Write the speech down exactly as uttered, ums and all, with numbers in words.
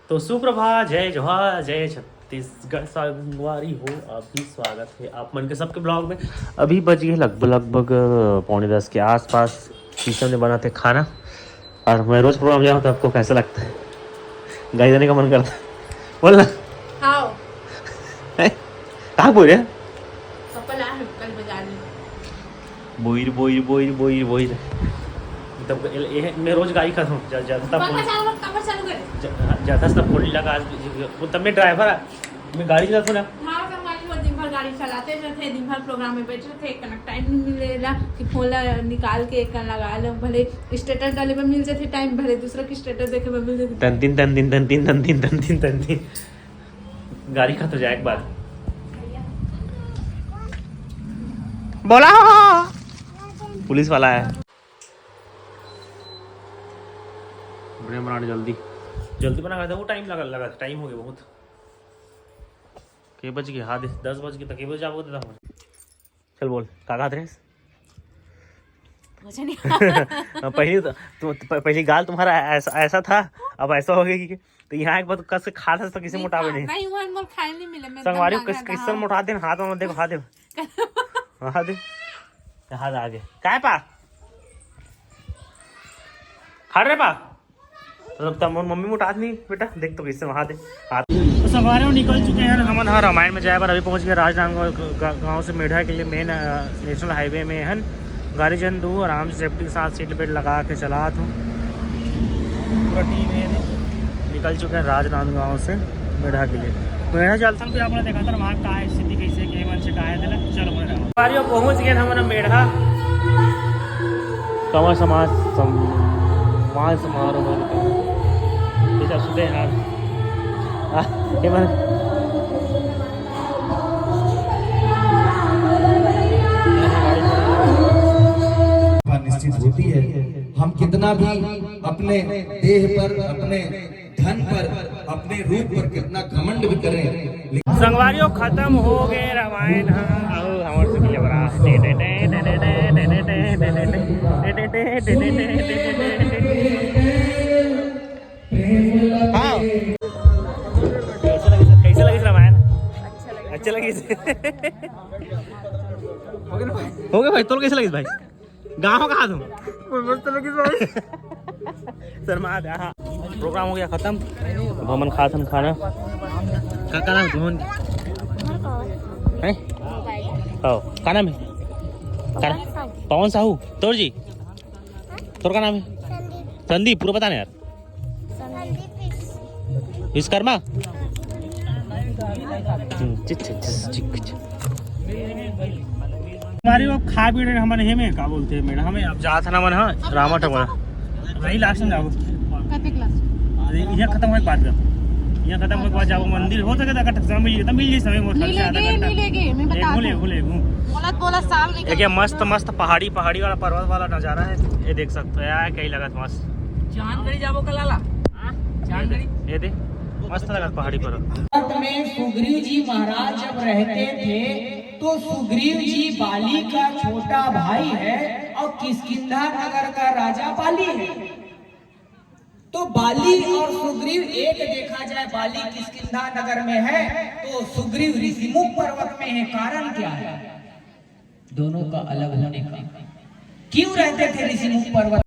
तो सुप्रभात, जय जोहार, जय छत्तीसगढ़ संगवारी हो, अभी स्वागत है आप मन के सबके ब्लॉग में। अभी बज गए लगभग, लगभग, अ, पौने दस के आसपास। किचन में बनाते खाना, और मैं रोज प्रोग्राम जाऊँ तो आपको कैसा लगता है? गाली देने का मन करता है? बोल ना। खाओ। हैं? कहाँ बोल रहे हैं? कपल आ है, कल बाजार में। बोइर, बोइर, बोइर, बोइर, बोइर। तब ये, ये, मैं रोज गाली खाता हूँ, जा-, ज्यादा तब बोल-, चालू कर, कपल चालू कर। जा-, हाँ, ज्यादा सब बोलने लगा आज, वो तब मैं ड्राइवर, मैं गाड़ी चलाता हूँ ना। हाँ, तो हमारी वो दिन भर गाड़ी चलाते रहते हैं, दिन भर प्रोग्राम में बैठे रहते हैं, कनक टाइम नहीं मिलेला कि फोन ला निकाल के कन लगा लो, भले स्टेटस डाले पर मिल जाते टाइम, भले दूसरा की स्टेटस देखे पर मिल जाते। तन दिन, तन दिन, तन दिन, तन दिन, तन दिन, तन दिन। गाड़ी खा तो जाए एक बार। बोला हो। पुलिस वाला है। बढ़िया बनाने जल्दी, जल्दी बना खाते। वो टाइम लगा, लगा, टाइम हो गया बहुत। के बज गए? हाँ, दस, दस बज गए, तो के बजे जाबो दादा? चल बोल, का कहत रहे? मुझे नहीं। हाँ, पहली तो, तो, तो प-, पहली गाल तुम्हारा ऐसा, ऐसा था, अब ऐसा हो गया कि तो यहाँ एक बार कस के खा था तो किसी नहीं मोटावे खा-, नहीं। नहीं, वो अनमोल खाए नहीं मिले, मैं संगवारी एकदम को किस, लांघा किस था। मोटा दिन हाथ में देखो, हाथ दे। हाथ दे। हाथ आगे। काय पा? हट रे पा। तो तब तब मोर मम्मी मोटात नहीं बेटा, देख तो कैसे वहाँ दे हाथ। तो संगवारी हो निकल चुके हैं हमन ह रामायण में जाए बर। अभी पहुँच गए राजनांदगांव ग-, ग-, गांव से मेढ़ा के लिए मेन, अ, नेशनल हाईवे में हन। गाड़ी जन दू आराम से सेफ्टी के साथ सीट बेल्ट लगा के चला तू। पूरा टीम है, निकल चुके हैं राजनांदगांव से मेढ़ा के लिए। मेढ़ा चलथन फिर आपने देखा था वहाँ का स्थिति कैसे, के मन से का है, चलो मेढ़ा। संगवारी हो पहुँच गए हमन मेढ़ा। कमा समाज सम-, समाज समारोह। ये सब सुते हैं। आ, ये मन- निश्चित होती है। हम कितना भी अपने देह पर, अपने धन पर, अपने रूप पर कितना घमंड भी करें, लेकिन संगवारी हो खत्म हो गए रामायण ह। अहो, हमर सुखी ले बरा। टे, टे, टे। हाँ। कैसे लगिस, कैसे लगिस रामायण? अच्छा लगिस। हो गया भाई, तोर कैसे लगिस भाई? गाँव कहाँ तुम? मस्त लगिस भाई। शर्मा आ गया, हाँ। प्रोग्राम हो गया खत्म। अब हमन खात हन खाना। का, का नाम है तुम्हन? हैं? हाँ, का नाम है? का नाम? पवन साहू। तोर जी? तोर का नाम है? संदीप। पूरा बता ना यार। विश्वकर्मा। हम्म, चिच, चिच, चिच, चिच। हमारे वो खा पी रहे, हमन हे में का बोलते हैं मैडम, हमें अब जात ना मन, हाँ, रामा टोकरा। वही लास्ट में जाओ। कते क्लास? अरे, यहाँ खत्म होए के बाद जाओ। यहाँ खत्म होए के बाद जाओ, मंदिर हो सके तो अगर टकसा मिल जाए, तो मिल जाए समय मोर ख्याल से आधा मिलेगे, घंटा। मिलेगे, मैं बता दूँ। बोले, बोले। बोलत, बोलत साल निकल एक ये गया। मस्त, मस्त पहाड़ी, पहाड़ी वाला, पर्वत वाला नजारा है, ये देख सकते हो यार, कहीं लगत मस्त। चांद गड़ी जाबो का लाला? हाँ? चांद गड़ी? ये दे, मस्त लगा पहाड़ी पर। भारत में सुग्रीव जी महाराज जब रहते थे, तो सुग्रीव जी बाली का छोटा भाई है और किष्किंधा नगर का राजा बाली है। तो बाली और सुग्रीव एक देखा जाए, बाली किष्किंधा नगर में है, तो सुग्रीव ऋषिमुख पर्वत में है। कारण क्या है? दोनों का अलग होने का। क्यों रहते थे ऋषिमुख पर्वत?